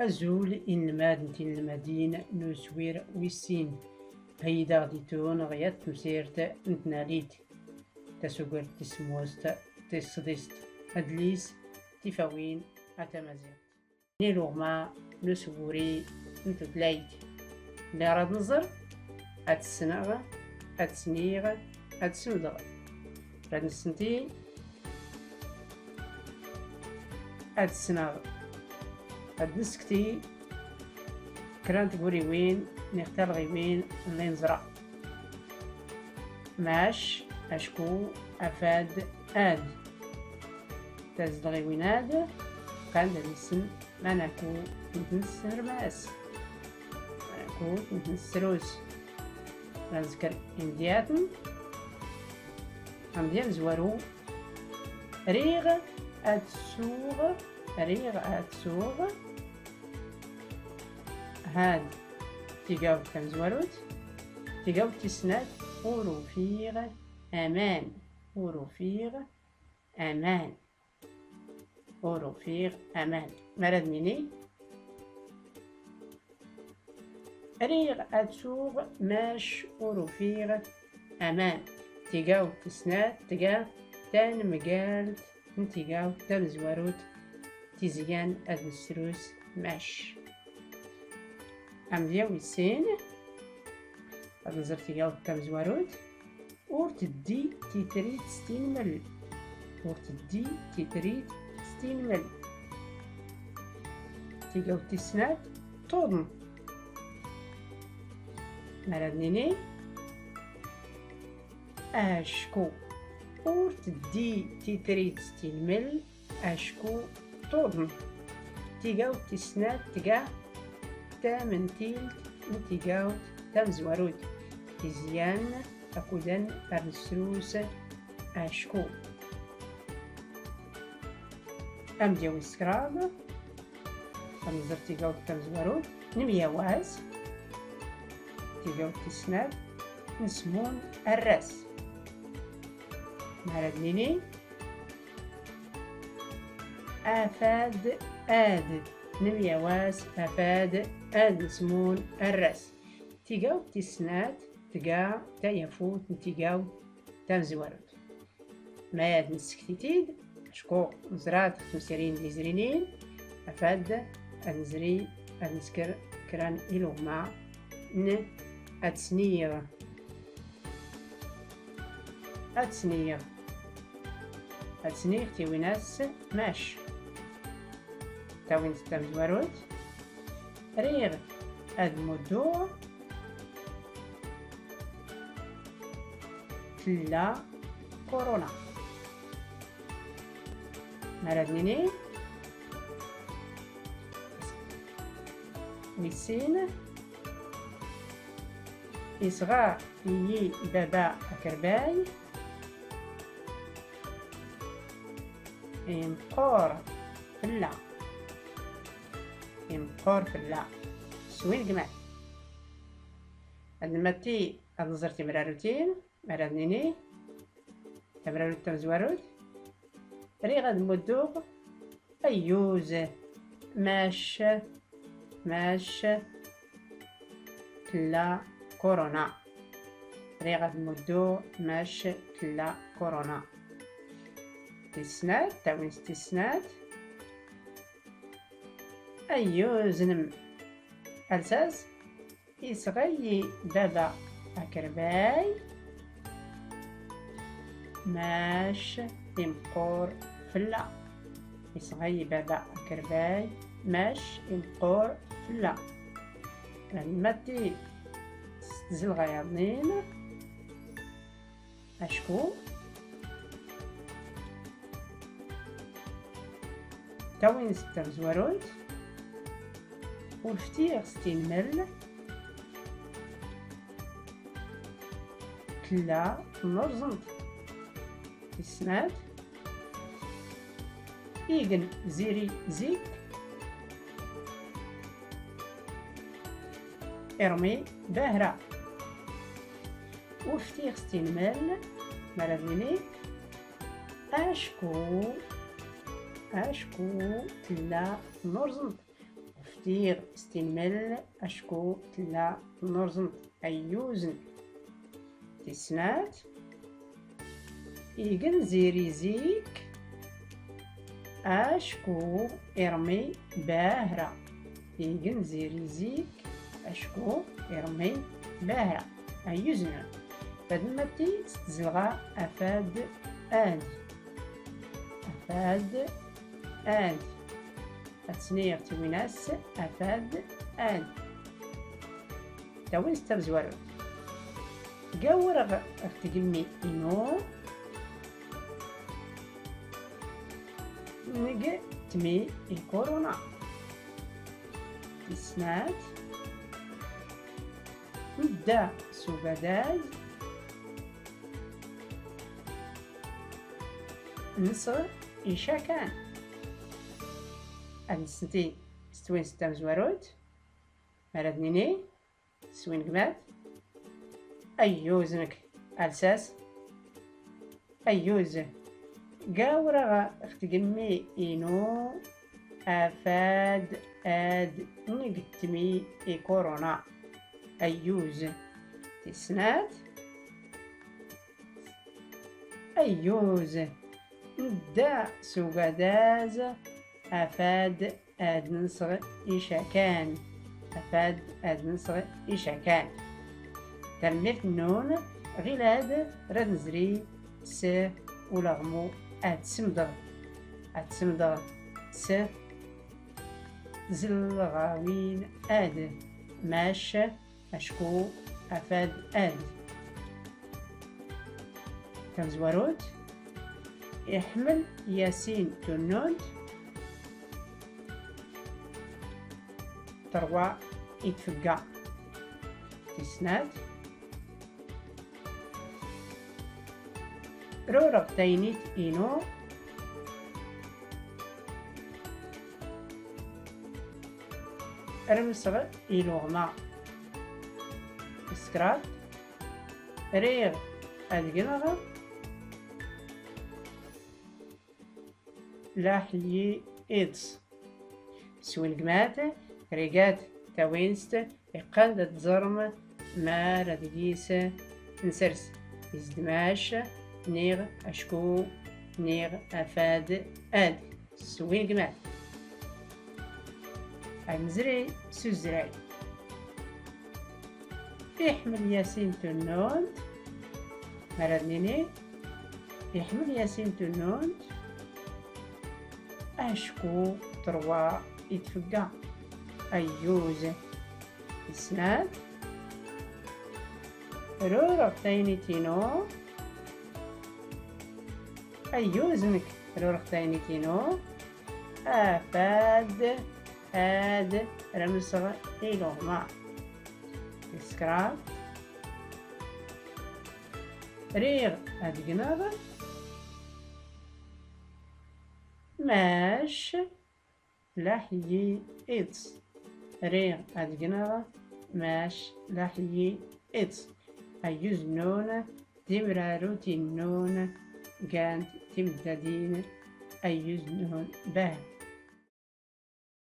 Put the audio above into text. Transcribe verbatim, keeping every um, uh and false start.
Azul inelmaden d tinelmadin n uswir wis sin. Heydaɣ-d i tun ɣ yat temsirt n tnalit, tasugert tis semmuset, tis sḍist, adlis Tifawin a tamaziɣt. N iluɣma n uswuri n tutlayt. Lliɣ rad nẓer, ad ssneɣ, ad sniɣ, ad semdeɣ. Rad nsenti, ad ssneɣ, ad nsekti kra n tguriwin neɣ talɣiwin n li nẓra. Mac, acku, afad, ad. Tazedɣiwin ad, qand ad nissen manaku tent-nessrus. Manaku tent-nessrus. Ad nzker imedyaten. Amedya amezwaru. Riɣ ad suɣ, riɣ ad suɣ. Had tigawt tamezwarut. Tigawt tis snat, ur ufiɣ aman, ur ufiɣ aman, ur ufiɣ aman. Ma rad nini? Riɣ ad suɣ, mac ur ufiɣ aman. Tigawt tis snat tga tanemgalt n tigawt tamezwarut, tizi yan ad nessrus mac. Amedya wis sin, ad nẓer tigawt tamezwarut. Ur teddi Titrit s tinmel. Ur teddi Titrit s tinmel. Tigawt tis snat, tuḍen. Ma rad nini? Acku ur teddi Titrit s tinmel, acku tuḍen. Tigawt tis snat tga tamentilt n tigawt tamezwarut, tizi yan akud ad nessrus acku. Amedya wis kraḍ, ad nẓer tigawt tamezwarut, nemyawas. Tigawt tis snat, nsmun arras. Ma rad nini? Afad, ad. Nemyawas, afad, ad nsmun arras. Tigawt tis snat tga tayafut n tigawt tamezwarut. Ma ad nsekti-t-id, acku neẓra-t ɣ temsirin lli izrin, afad ad nezri ad nesker kra n iluɣma n ad sniɣ. Ad sniɣ. Ad sniɣ tiwinas mac. Tawinst tamezwarut. Riɣ ad mudduɣ. Tella kuruna. Ma rad nini? Wis sin. Isɣa iyi baba akerbay. Imqur fella. Imqur fella. Swin gma. Ad nmatti ad nẓer timrarutin. Ma rad nini? Tamrarut tamezwarut. Riɣ ad mudduɣ ayyuz. Mac, mac tella kuruna. Riɣ ad mudduɣ mac tella kuruna. Tis snat, tawinst tis snat. Ayyuz n m. Alsas. Isɣa-yi baba akerbay, mac imqur fella. Isɣa-yi baba akerbay, mac imqur fella. Nmatti s tzelɣa yaḍnin. Acku tawinst tamezwarut, ur ftiɣ s tinmel, tella tnurẓemt. Tis snat, igen ziri zik, irmi bahra. Ur ftiɣ s tinmel, ma rad nini? Acku, acku tella tnurẓemt. Ur Diɣ s tinmel acku tella tnurẓemt. Ayyuz-nnek. Tis snat. Igenzi rizik acku irmi bahra. Igenzi rizik acku irmi bahra. Ayyuz-nnek. Fad matti s tzelɣa afad ad. Afad ad. Ad sniɣ tiwinas afad ad. Tawinst tamezwarut. Gawreɣ ɣef tgemmi inu neg tmi i kuruna. Tis snat. Nedda s ugadaz nseɣ icakan. Ad nsenti s twinst tamezwarut. Ma rad nini s win gmat. Ayyuz-nnek. Alsas. Ayyuz. Gawreɣ ɣef tgemmi inu afad ad neg tmi i kuruna. Ayyuz. Tis snat. Ayyuz. Nedda s ugadaz afad ad nseɣ icakan. Afad ad nseɣ icakan. Tanemmirt nnun. Ɣilad rad nezri s ulaɣmu ad semdeɣ. Ad semdeɣ s tzelɣawin ad. Mac acku afad ad. Tamezwarut. Iḥemmel Yasin tunnunt. Terwa i tfegga. Tis snat. Rureɣ taynit inu. Rmseɣ iluɣma. Tis kraḍt. Riɣ ad gneɣ laḥ-yi iḍes. S win gmat. Rigat tawinst. Iqqan d ad tẓerm mar ad gis nsers izdmac niɣ acku niɣ afad ad. S win gmat. Ad nezri s uzray. Iḥemmel Yasin tunnunt. Ma rad nini iḥemmel Yasin tunnunt acku terwa i tfegga. Ayyuz. Tis snat. Rureɣ taynit inu. Ayyuz-nnek. Rureɣ taynit inu afad ad rmseɣ iluɣma. Tis kraḍt. Riɣ ad gneɣ mac laḥ-yi iḍes. Riɣ ad gneɣ mac laḥ-yi iḍes. Ayyuz nnun. Timrarutin nnun gant timddadin. Ayyuz nnun. Bah.